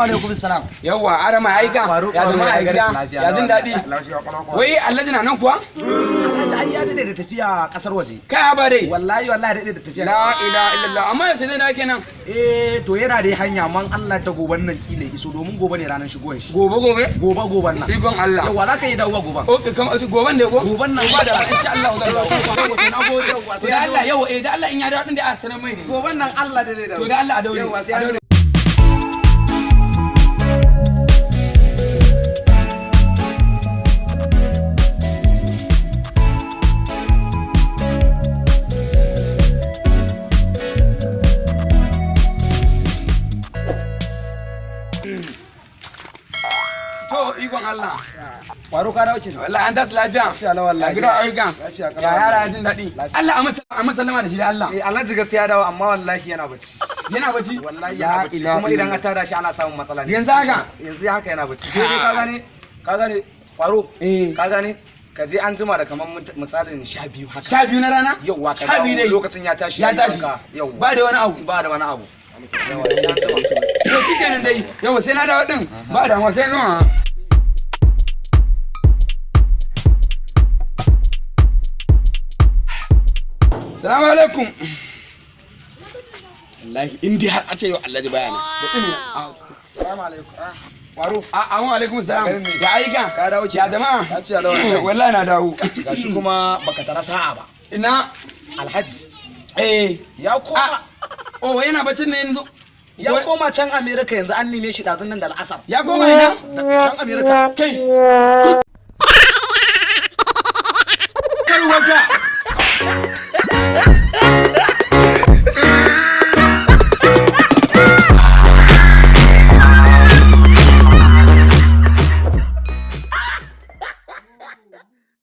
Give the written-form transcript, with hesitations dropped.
Amma alaikum salam. Yawwa, arama aika. Faru, Ya faru, jama'a ya ya gida. gari, Ya jin daɗi. Lafiya kalau. Wai Alhaji na nan kuwa? Alhaji ai ya dade da tafiya kasar waje. Kai ba dai. Wallahi wallahi dade da tafiya. La ilaha illallah. Amma yaushe zai dawo kenan? Eh, to yana dai hanya, man Allah ta goban nan kila iso, domin gobe ne ranar shigowar shi. Gobe gobe? Gobe goban nan. Ikon Allah. Yawwa, za ka yi dawowa goban. Okay, kam goban da ko? Goban nan. Ba da insha Allah zan dawo. Na gode. Yawwa, sai Da an Allah yawa, eh, da Allah in ya dawo din da a sanar mai ne. Goban nan Allah da dai dawo. To da Allah a daure. Yawwa, sai A an daure. To ikon Allah. Kwaro, ka dawo kenan. Wallahi an tashi lafiya. Lafiya lau wallahi. Ya gida ayyuka. Lafiya kalau. Ya yara, jin daɗi. Lafiya. Allah a masallama da shi da Allah. Eh, Alhaji gaskiya dawo, amma wallahi yana bacci. Yana bacci. Wallahi La yana bacci. ilaha Kuma idan illallah. an tada shi ana samun matsala ne. Yanzu haka? Yanzu haka yana bacci. Sai dai ka gane, ka gane kwaro. Eh. Ka gane, ka je an jima da kamar misalin 12 haka. 12 na rana? Yauwa, ka 12 dawo dai. lokacin ya tashi. Ya Yi tashi. wanka. Yauwa. Ba da wani abu. Ba da wani abu. Yauwa, sai an jima. To shi kenan dai. Yau sai na dawo din. Ba damuwa, sai zuwa. Salamu alaikum. Wallahi in dai har a ce yau Alhaji baya nan. Da ɗumi. Salamu alaikum. Ah, kwaro. A amma alaikum salam. Garin ne. Ya ayyuka. Ka dawo Ya kenan. jama'a. Lafiya lau wallahi. Wallahi na dawo. Gashi kuma baka tara sa'a ba. Ina. Alhaji Eh. ya koma. Ah. Oh, yana bacin ne yanzu. Ya koma can America yanzu, an neme shi ɗazun nan da al'asar. Ya koma ina? Can America. Kai. Karwaka.